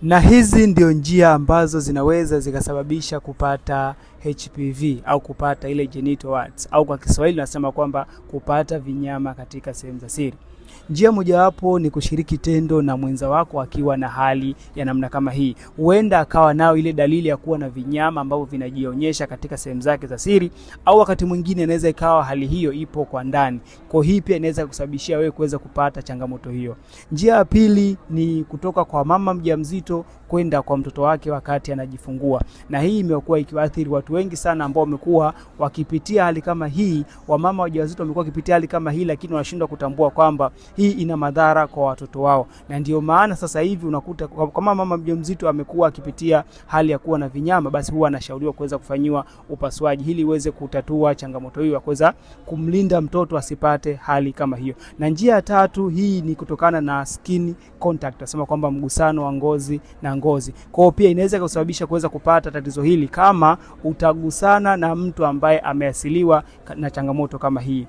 Na hizi ndio njia ambazo zinaweza zikasababisha kupata HPV au kupata ile genital warts, au kwa Kiswahili nasema kwamba kupata vinyama katika sehemu za siri. Njia mojawapo ni kushiriki tendo na mwenza wako akiwa na hali ya namna kama hii. Huenda akawa nao ile dalili ya kuwa na vinyama ambavyo vinajionyesha katika sehemu zake za siri, au wakati mwingine inaweza ikawa hali hiyo ipo kwa ndani. Kwa hii pia inaweza kusababishia wewe kuweza kupata changamoto hiyo. Njia ya pili ni kutoka kwa mama mjamzito kwenda kwa mtoto wake wakati anajifungua, na hii imekuwa ikiwaathiri watu wengi sana ambao wamekuwa wakipitia hali kama hii. Wamama wajawazito wamekuwa wakipitia hali kama hii, lakini wanashindwa kutambua kwamba hii ina madhara kwa watoto wao, na ndio maana sasa hivi unakuta kama mama mjamzito amekuwa akipitia hali ya kuwa na vinyama, basi huwa anashauriwa kuweza kufanyiwa upasuaji ili iweze kutatua changamoto hiyo ya kuweza kumlinda mtoto asipate hali kama hiyo. Na njia ya tatu hii ni kutokana na skin contact, nasema kwamba mgusano wa ngozi na ngozi. Kwa hiyo pia inaweza kusababisha kuweza kupata tatizo hili kama utagusana na mtu ambaye ameasiliwa na changamoto kama hii.